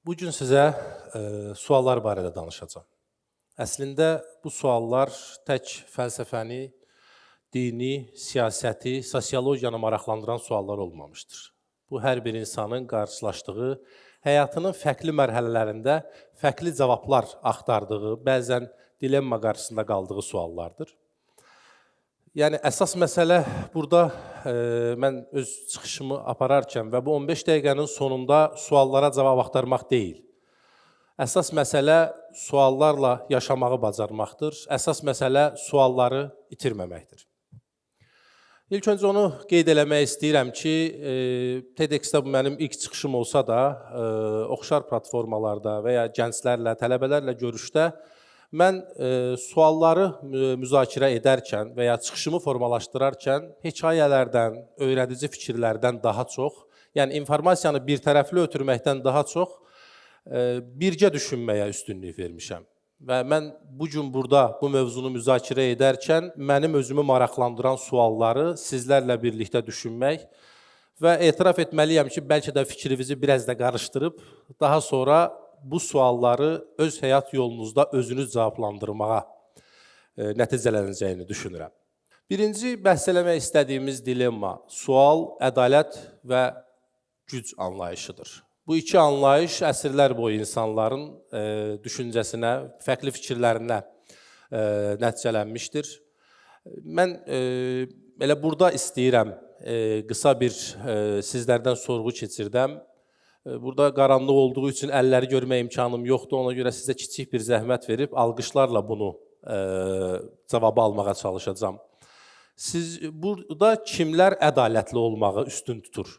Bu gün sizə suallar barədə danışacağam. Əslində bu suallar tək fəlsəfəni, dini, siyasəti, sosiologiyanı maraqlandıran suallar olmamışdır. Bu hər bir insanın qarşılaşdığı, həyatının fərqli mərhələlərində fərqli cavablar axtardığı, bəzən dilemma qarşısında qaldığı suallardır. Yəni əsas məsələ burada mən öz çıxışımı apararkən və bu 15 dəqiqənin sonunda suallara cavab axtarmaq deyil. Əsas məsələ suallarla yaşamağı bacarmaqdır. Əsas məsələ sualları itirməməkdir. İlk öncə onu qeyd eləmək istəyirəm ki, TEDx-də bu mənim ilk çıxışım olsa da, oxşar platformalarda və ya gənclərlə, tələbələrlə görüşdə mən sualları müzakirə edərkən və ya çıxışımı formalaşdırarkən hekayələrdən, öyrədici fikirlərdən daha çox, yəni informasiyanı birtərəfli ötürməkdən daha çox birgə düşünməyə üstünlük vermişəm. Və mən bu gün burada bu mövzunu müzakirə edərkən mənim özümü maraqlandıran sualları sizlərlə birlikdə düşünmək və etiraf etməliyəm ki, bəlkə də fikrinizi biraz da qarışdırıb, daha sonra bu sualları öz həyat yolunuzda özünüz cavablandırmağa nəticələnəcəyini düşünürəm. Birinci bəhs eləmək istədiyimiz dilemma, sual, ədalət və güc anlayışıdır. Bu iki anlayış əsrlər boyu insanların düşüncəsinə, fərqli fikirlərinə nəticələnmişdir. Mən elə burada istəyirəm qısa bir sizlərdən sorğu keçirdəm. Burada qaranlıq olduğu üçün əlləri görmə imkanım yoxdur. Ona görə sizə kiçik bir zəhmət verib alqışlarla bunu cavabı almağa çalışacağam. Siz burada kimlər ədalətli olmağı üstün tutur?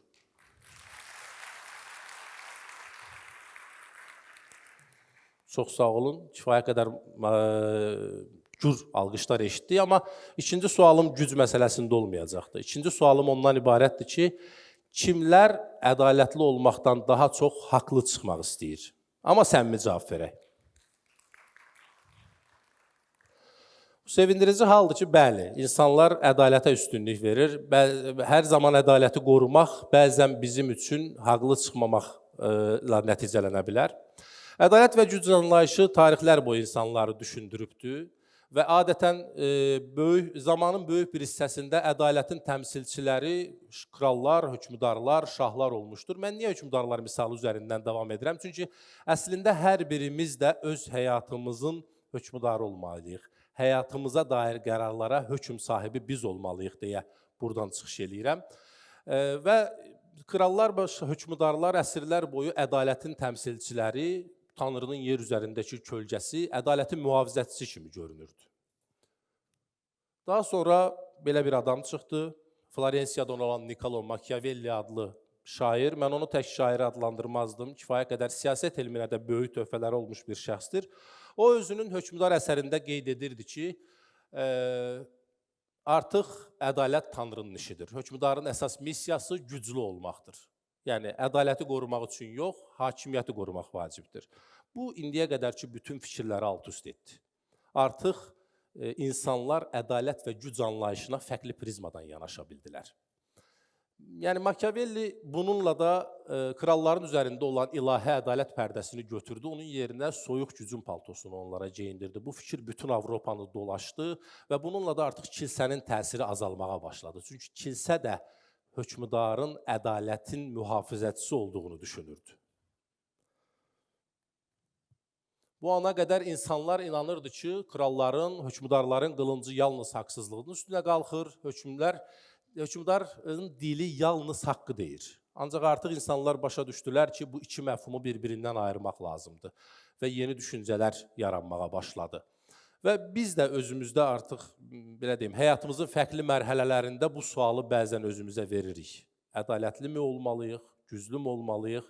Çox sağ olun. Kifayət qədər gür alqışlar eşitdik, amma ikinci sualım güc məsələsində olmayacaqdır. İkinci sualım ondan ibarətdir ki, kimlər ədalətli olmaqdan daha çox haqlı çıxmaq istəyir? Amma səmimi cavab verək. Bu sevindirici haldır ki, bəli, insanlar ədalətə üstünlük verir. Hər zaman ədaləti qorumaq bəzən bizim üçün haqlı çıxmamaqla nəticələnə bilər. Ədalət və güc anlayışı tarixlər boyu insanları düşündürübdür və adətən zamanın böyük bir hissəsində ədalətin təmsilçiləri krallar, hökmdarlar, şahlar olmuşdur. Mən niyə hökmdarlar misalı üzərindən davam edirəm? Çünki əslində hər birimiz də öz həyatımızın hökmdarı olmalıyıq. Həyatımıza dair qərarlara hökm sahibi biz olmalıyıq deyə buradan çıxış eləyirəm. Və krallar və hökmdarlar əsrlər boyu ədalətin təmsilçiləri, Tanrının yer üzərindəki kölgəsi, ədalətin mühafizətçisi kimi görünürdü. Daha sonra belə bir adam çıxdı. Florensiyadan olan Niccolo Machiavelli adlı şair. Mən onu tək şair adlandırmazdım. Kifayət qədər siyasət elminə də böyük töhfələri olmuş bir şəxsdir. O özünün hökmdar əsərində qeyd edirdi ki, artıq ədalət Tanrının işidir. Hökmdarın əsas missiyası güclü olmaqdır. Yəni ədaləti qorumaq üçün yox, hakimiyyəti qorumaq vacibdir. Bu indiyə qədər ki bütün fikirləri alt-üst etdi. Artıq insanlar ədalət və güc anlayışına fərqli prizmadan yanaşa bildilər. Yəni Machiavelli bununla da kralların üzərində olan ilahi ədalət pərdəsini götürdü, onun yerinə soyuq gücün paltosunu onlara geyindirdi. Bu fikir bütün Avropanı dolaşdı və bununla da artıq kilsənin təsiri azalmağa başladı. Çünki kilsə də hökmdarın ədalətin mühafizətçisi olduğunu düşünürdü. Bu ana qədər insanlar inanırdı ki, kralların, hökmdarların qılıncı yalnız haqsızlığın üstünə qalxır, hökmdarın dili yalnız haqqı deyir. Ancaq artıq insanlar başa düşdülər ki, bu iki məfhumu bir-birindən ayırmaq lazımdır və yeni düşüncələr yaranmağa başladı. Və biz də özümüzdə artıq, belə deyim, həyatımızın fərqli mərhələlərində bu sualı bəzən özümüzə veririk. Ədalətlimi olmalıyıq, güclü mü olmalıyıq?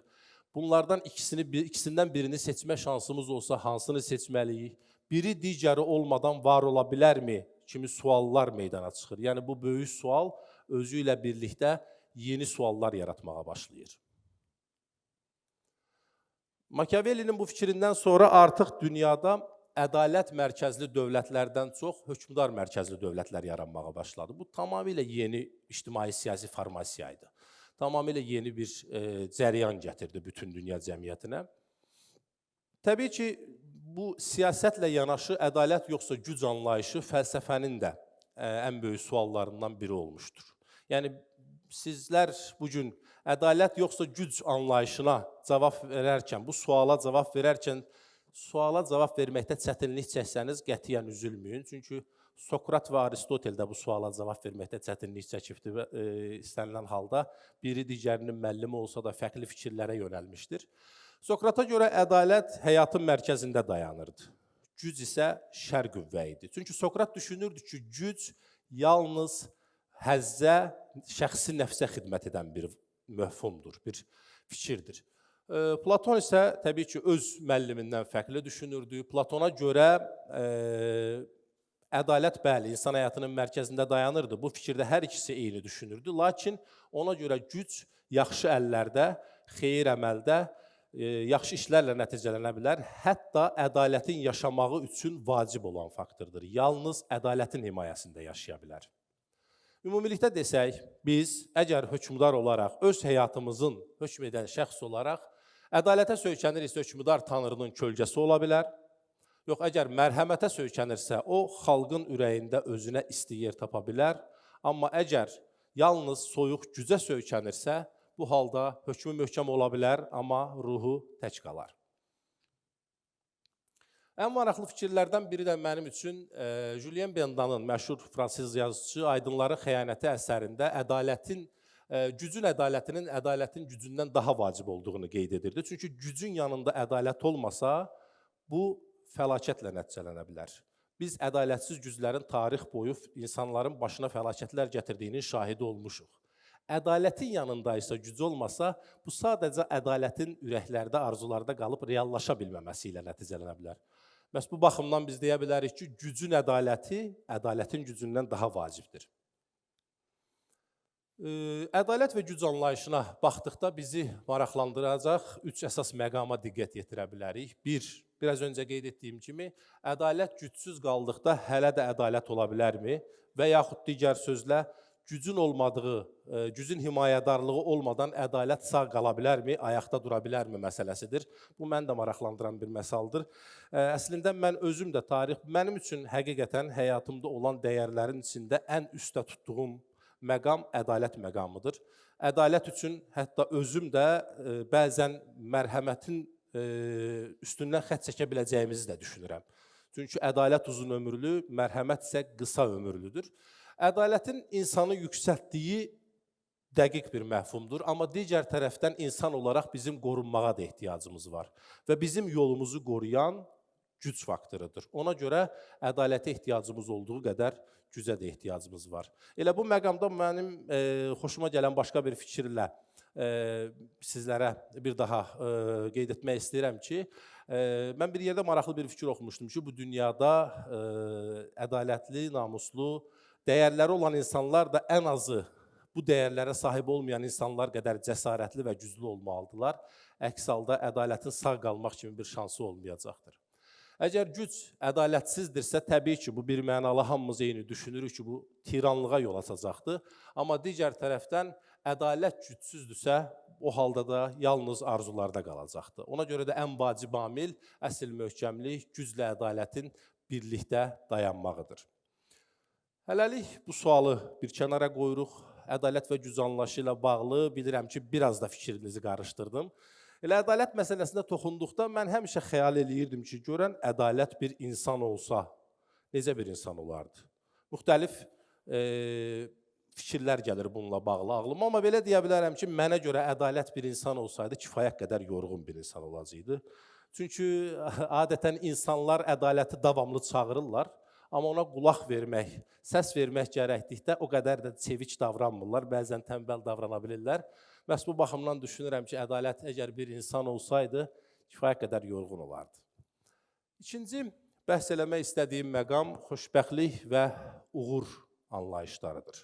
Bunlardan ikisindən birini seçmə şansımız olsa hansını seçməliyik? Biri digəri olmadan var ola bilərmi kimi suallar meydana çıxır. Yəni bu böyük sual özü ilə birlikdə yeni suallar yaratmağa başlayır. Machiavellinin bu fikrindən sonra artıq dünyada ədalət mərkəzli dövlətlərdən çox hökmdar mərkəzli dövlətlər yaranmağa başladı. Bu tamamilə yeni ictimai siyasi formasiya idi. Tamamilə yeni bir cəryan gətirdi bütün dünya cəmiyyətinə. Təbii ki, bu siyasətlə yanaşı ədalət yoxsa güc anlayışı fəlsəfənin də ən böyük suallarından biri olmuşdur. Yəni sizlər bu gün ədalət yoxsa güc anlayışına cavab verərkən, bu suala cavab verərkən suala cavab verməkdə çətinlik çəksəniz qətiyyən üzülməyin. Çünki Sokrat və Aristotel də bu suala cavab verməkdə çətinlik çəkibdi və istənilən halda biri digərinin müəllimi olsa da fərqli fikirlərə yönəlmişdir. Sokrata görə ədalət həyatın mərkəzində dayanırdı. Güc isə şər qüvvə idi. Çünki Sokrat düşünürdü ki, güc yalnız həzzə, şəxsi nəfsə xidmət edən bir məfhumdur, bir fikirdir. Platon isə təbii ki, öz müəllimindən fərqli düşünürdü. Platona görə ədalət bəli, insan həyatının mərkəzində dayanırdı. Bu fikirdə hər ikisi eyni düşünürdü. Lakin ona görə güc yaxşı əllərdə, xeyir əməldə, yaxşı işlərlə nəticələnə bilər. Hətta ədalətin yaşamağı üçün vacib olan faktordur. Yalnız ədalətin himayəsində yaşaya bilər. Ümumilikdə desək, biz əgər hökmdar olaraq, öz həyatımızın hökm edən şəxs olaraq ədalətə söykəniriksə, hökmdar Tanrının kölgəsi ola bilər. Yox, əgər mərhəmətə söykənirsə, o xalqın ürəyində özünə isti yer tapa bilər. Amma əgər yalnız soyuq gücə söykənirsə, bu halda hökmü möhkəm ola bilər, amma ruhu tək qalar. Ən maraqlı fikirlərdən biri də mənim üçün Julien Bendanın məşhur fransız yazıçı Aydınların Xəyanəti əsərində ədalətin, gücün ədalətinin ədalətin gücündən daha vacib olduğunu qeyd edirdi. Çünki gücün yanında ədalət olmasa, bu fəlakətlə nəticələnə bilər. Biz ədalətsiz güclərin tarix boyu insanların başına fəlakətlər gətirdiyinin şahidi olmuşuq. Ədalətin yanında isə güc olmasa, bu sadəcə ədalətin ürəklərdə, arzularda qalıb reallaşa bilməməsi ilə nəticələnə bilər. Bəs bu baxımdan biz deyə bilərik ki, gücün ədaləti ədalətin gücündən daha vacibdir. Ədalət və güc anlayışına baxdıqda bizi maraqlandıracaq üç əsas məqama diqqət yetirə bilərik. Bir, biraz öncə qeyd etdiyim kimi, ədalət gücsüz qaldıqda hələ də ədalət ola bilərmi? Və yaxud digər sözlə, gücün olmadığı, gücün himayədarlığı olmadan ədalət sağ qala bilərmi, ayaqda dura bilərmi məsələsidir. Bu məni də maraqlandıran bir məsələdir. Əslində mən özüm də tarix mənim üçün həqiqətən həyatımda olan dəyərlərin içində ən üstə tutduğum məqam ədalət məqamıdır. Ədalət üçün hətta özüm də bəzən mərhəmətin üstündən xətt çəkə biləcəyimizi də düşünürəm. Çünki ədalət uzun ömürlü, mərhəmət isə qısa ömürlüdür. Ədalətin insanı yüksəltdiyi dəqiq bir məfhumdur, amma digər tərəfdən insan olaraq bizim qorunmağa da ehtiyacımız var və bizim yolumuzu qoruyan güc faktorudur. Ona görə ədalətə ehtiyacımız olduğu qədər gücə də ehtiyacımız var. Elə bu məqamda mənim xoşuma gələn başqa bir fikirlə sizlərə bir daha qeyd etmək istəyirəm ki, mən bir yerdə maraqlı bir fikir oxumuşdum ki, bu dünyada ədalətli, namuslu, dəyərləri olan insanlar da ən azı bu dəyərlərə sahib olmayan insanlar qədər cəsarətli və güclü olmalıdırlar. Əks halda ədalətin sağ qalmaq kimi bir şansı olmayacaqdır. Əgər güc ədalətsizdirsə, təbii ki, bu bir mənalı hamımız eyni düşünürük ki, bu tiranlığa yol açacaqdır. Amma digər tərəfdən ədalət gücsüzdürsə, o halda da yalnız arzularda qalacaqdır. Ona görə də ən vacib amil əsl möhkəmlik, güclə ədalətin birlikdə dayanmağıdır. Hələlik bu sualı bir kənara qoyuruq. Ədalət və güc anlayışı ilə bağlı bilirəm ki, biraz da fikrinizi qarışdırdım. Elə ədalət məsələsinə toxunduqda mən həmişə xəyal eləyirdim ki, görən ədalət bir insan olsa, necə bir insan olardı? Müxtəlif fikirlər gəlir bununla bağlı ağlıma, amma belə deyə bilərəm ki, mənə görə ədalət bir insan olsaydı, kifayət qədər yorğun bir insan olacaqdı. Çünki adətən insanlar ədaləti davamlı çağırırlar, amma ona qulaq vermək, səs vermək gərəkdikdə o qədər də çevik davranmırlar, bəzən tənbəl davrana bilirlər. Məhz bu baxımdan düşünürəm ki, ədalət əgər bir insan olsaydı, kifayət qədər yorğun olardı. İkinci bəhs eləmək istədiyim məqam xoşbəxtlik və uğur anlayışlarıdır.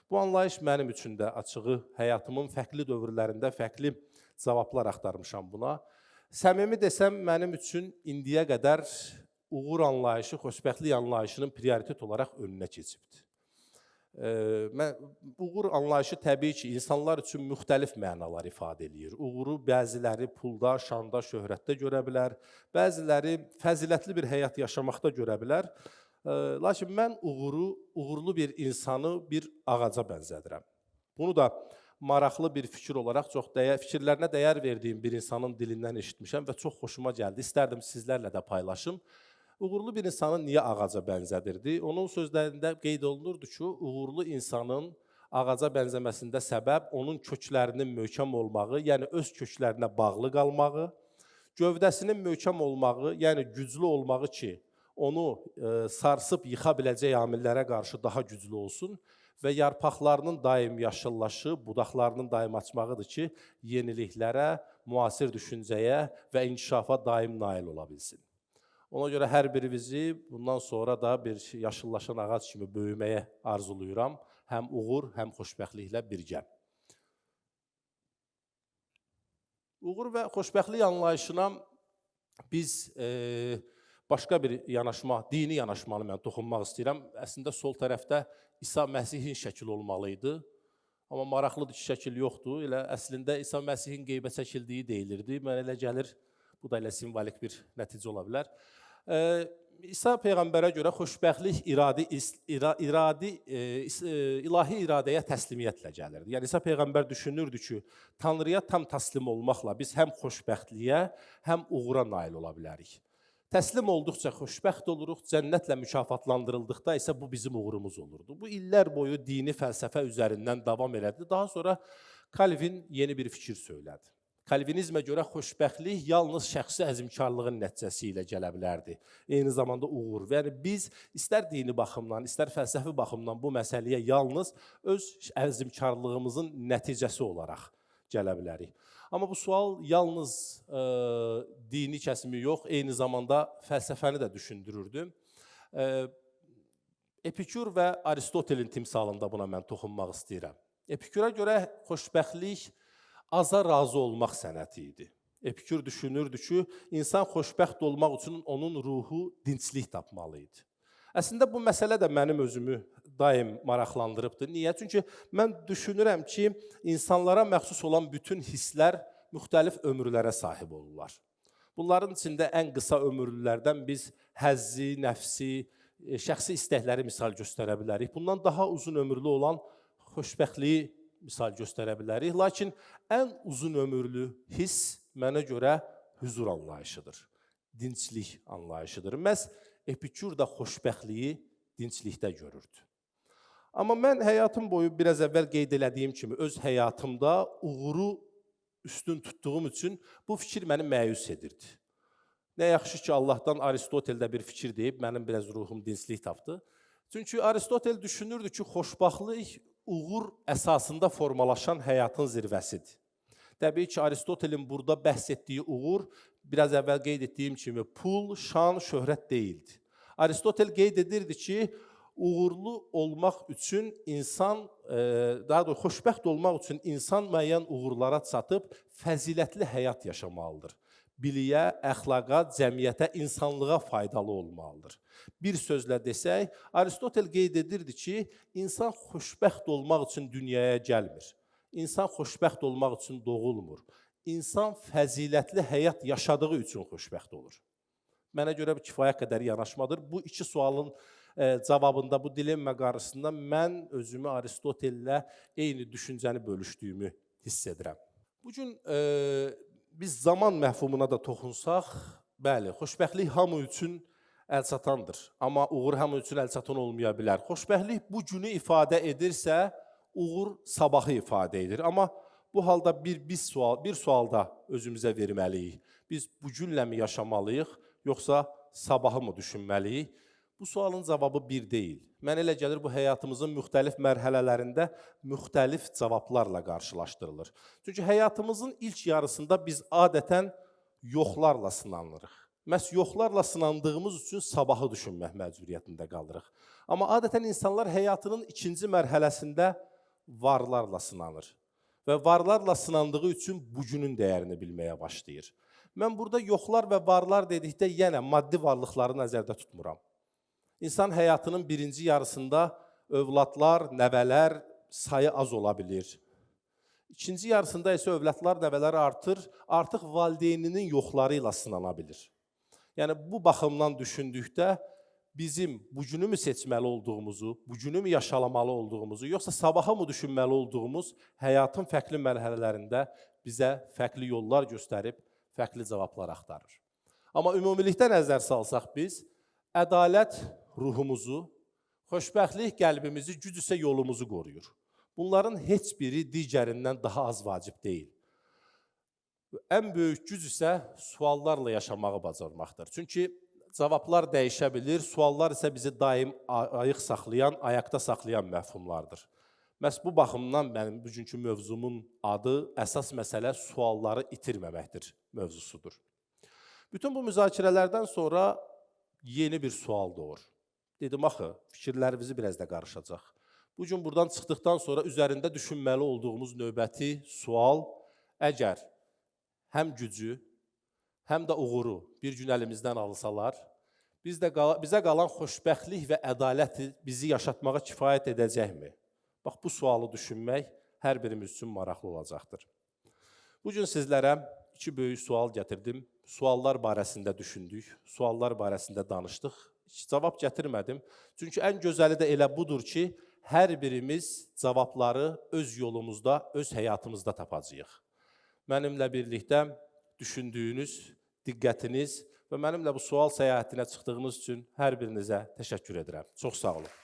Bu anlayış mənim üçün də açığı həyatımın fərqli dövrlərində fərqli cavablar axtarmışam buna. Səmimi desəm, mənim üçün indiyə qədər uğur anlayışı, xoşbəxtlik anlayışının prioritet olaraq önünə keçibdir. Mən uğur anlayışı təbii ki, insanlar üçün müxtəlif mənalar ifadə eləyir. Uğuru bəziləri pulda, şanda, şöhrətdə görə bilər, bəziləri fəzilətli bir həyat yaşamaqda görə bilər. Lakin mən uğuru, uğurlu bir insanı bir ağaca bənzədirəm. Bunu da maraqlı bir fikir olaraq çox dəyər, fikirlərinə dəyər verdiyim bir insanın dilindən eşitmişəm və çox xoşuma gəldi. İstərdim sizlərlə də paylaşım. Uğurlu bir insanı niyə ağaca bənzədirdi? Onun sözlərində qeyd olunurdu ki, uğurlu insanın ağaca bənzəməsində səbəb onun köklərinin möhkəm olmağı, yəni öz köklərinə bağlı qalmağı, gövdəsinin möhkəm olmağı, yəni güclü olmağı ki, onu sarsıb yıxa biləcək amillərə qarşı daha güclü olsun və yarpaqlarının daim yaşıllaşıb, budaqlarının daim açmağıdır ki, yeniliklərə, müasir düşüncəyə və inkişafa daim nail ola bilsin. Ona görə hər birinizi bundan sonra da bir yaşıllaşan ağac kimi böyüməyə arzulayıram. Həm uğur, həm xoşbəxtliklə birgə. Uğur və xoşbəxtlik anlayışına biz başqa bir yanaşma, dini yanaşmanı mən toxunmaq istəyirəm. Əslində sol tərəfdə İsa Məsihin şəkli olmalı idi. Amma maraqlıdır ki, şəkil yoxdur. Elə əslində İsa Məsihin qeybə çəkildiyi deyilirdi. Mənə elə gəlir, bu da elə simvolik bir nəticə ola bilər. İsa peyğəmbərə görə xoşbəxtlik ilahi iradəyə təslimiyyətlə gəlirdi. Yəni İsa peyğəmbər düşünürdü ki, Tanrıya tam təslim olmaqla biz həm xoşbəxtliyə, həm uğura nail ola bilərik. Təslim olduqca xoşbəxt oluruq, cənnətlə mükafatlandırıldıqda isə bu bizim uğurumuz olurdu. Bu illər boyu dini fəlsəfə üzərindən davam elədi. Daha sonra Calvin yeni bir fikir söylədi. Kalvinizmə görə xoşbəxtlik yalnız şəxsi əzmkarlığın nəticəsi ilə gələ bilərdi. Eyni zamanda uğur. Yəni biz istər dini baxımdan, istər fəlsəfi baxımdan bu məsələyə yalnız öz əzmkarlığımızın nəticəsi olaraq gələ bilərik. Amma bu sual yalnız dini kəsimi yox, eyni zamanda fəlsəfəni də düşündürürdü. Epikur və Aristotelin timsalında buna mən toxunmaq istəyirəm. Epikura görə xoşbəxtlik aza razı olmaq sənəti idi. Epikur düşünürdü ki, insan xoşbəxt olmaq üçün onun ruhu dinclik tapmalı idi. Əslində bu məsələ də mənim özümü daim maraqlandırıbdır. Niyə? Çünki mən düşünürəm ki, insanlara məxsus olan bütün hisslər müxtəlif ömürlərə sahib olurlar. Bunların içində ən qısa ömürlülərdən biz həzzi, nəfsi, şəxsi istəkləri misal göstərə bilərik. Bundan daha uzun ömürlü olan xoşbəxtliyi misal göstərə bilərik. Lakin ən uzun ömürlü hiss mənə görə hüzur anlayışıdır, dinclik anlayışıdır. Məhz Epikur da xoşbəxtliyi dinclikdə görürdü. Amma mən həyatım boyu biraz əvvəl qeyd elədiyim kimi öz həyatımda uğuru üstün tutduğum üçün bu fikir məni məyus edirdi. Nə yaxşı ki, Allahdan Aristotel də bir fikir deyib, mənim biraz ruhum dinclik tapdı. Çünki Aristotel düşünürdü ki, xoşbəxtlik uğur əsasında formalaşan həyatın zirvəsidir. Təbii ki, Aristotelin burada bəhs etdiyi uğur, biraz əvvəl qeyd etdiyim kimi pul, şan, şöhrət deyildi. Aristotel qeyd edirdi ki, uğurlu olmaq üçün insan, daha doğrusu xoşbəxt olmaq üçün insan müəyyən uğurlara çatıb fəzilətli həyat yaşamalıdır. Biliyə, əxlaqa, cəmiyyətə, insanlığa faydalı olmalıdır. Bir sözlə desək, Aristotel qeyd edirdi ki, insan xoşbəxt olmaq üçün dünyaya gəlmir. İnsan xoşbəxt olmaq üçün doğulmur. İnsan fəzilətli həyat yaşadığı üçün xoşbəxt olur. Mənə görə bu kifayət qədər yanaşmadır. Bu iki sualın cavabında, bu dilemma qarşısında mən özümü Aristotellə eyni düşüncəni bölüşdüyümü hiss edirəm. Bugün biz zaman məfhumuna da toxunsaq, bəli, xoşbəxtlik hamı üçün əlçatandır. Amma uğur hamı üçün əlçatan olmaya bilər. Xoşbəxtlik bu günü ifadə edirsə, uğur sabahı ifadə edir. Amma bu halda bir sual da özümüzə verməliyik. Biz bu günlə mi yaşamalıyıq, yoxsa sabahı mı düşünməliyik? Bu sualın cavabı bir deyil. Mənə elə gəlir, bu həyatımızın müxtəlif mərhələlərində müxtəlif cavablarla qarşılaşdırılır. Çünki həyatımızın ilk yarısında biz adətən yoxlarla sınanırıq. Məhz yoxlarla sınandığımız üçün sabahı düşünmək məcburiyyətində qalırıq. Amma adətən insanlar həyatının ikinci mərhələsində varlarla sınanır. Və varlarla sınandığı üçün bugünün dəyərini bilməyə başlayır. Mən burada yoxlar və varlar dedikdə yenə maddi varlıqları nəzərdə tutmuram. İnsan həyatının birinci yarısında övladlar, nəvələr sayı az ola bilir. İkinci yarısında isə övladlar, nəvələr artır, artıq valideyninin yoxları ilə sınana bilir. Yəni bu baxımdan düşündükdə bizim bugünü mü seçməli olduğumuzu, bugünü mü yaşalamalı olduğumuzu, yoxsa sabahı mı düşünməli olduğumuz həyatın fərqli mərhələlərində bizə fərqli yollar göstərib, fərqli cavablar axtarır. Amma ümumilikdə nəzər salsaq biz, ədalət ruhumuzu, xoşbəxtlik qəlbimizi, güc isə yolumuzu qoruyur. Bunların heç biri digərindən daha az vacib deyil. Ən böyük güc isə suallarla yaşamağı bacarmaqdır. Çünki cavablar dəyişə bilir, suallar isə bizi daim ayıq saxlayan, ayaqda saxlayan məfhumlardır. Məhz bu baxımdan mənim bugünkü mövzumun adı əsas məsələ sualları itirməməkdir mövzusudur. Bütün bu müzakirələrdən sonra yeni bir sual doğur. Dedim axı, fikirlərimizi biraz da qarışacaq. Bu gün buradan çıxdıqdan sonra üzərində düşünməli olduğumuz növbəti sual, əgər həm gücü, həm də uğuru bir gün əlimizdən alsalar, bizə qalan xoşbəxtlik və ədalət bizi yaşatmağa kifayət edəcəkmi? Bax, bu sualı düşünmək hər birimiz üçün maraqlı olacaqdır. Bu gün sizlərə iki böyük sual gətirdim. Suallar barəsində düşündük, suallar barəsində danışdıq. Heç cavab gətirmədim. Çünki ən gözəli də elə budur ki, hər birimiz cavabları öz yolumuzda, öz həyatımızda tapacağıq. Mənimlə birlikdə düşündüyünüz, diqqətiniz və mənimlə bu sual səyahətinə çıxdığınız üçün hər birinizə təşəkkür edirəm. Çox sağ olun.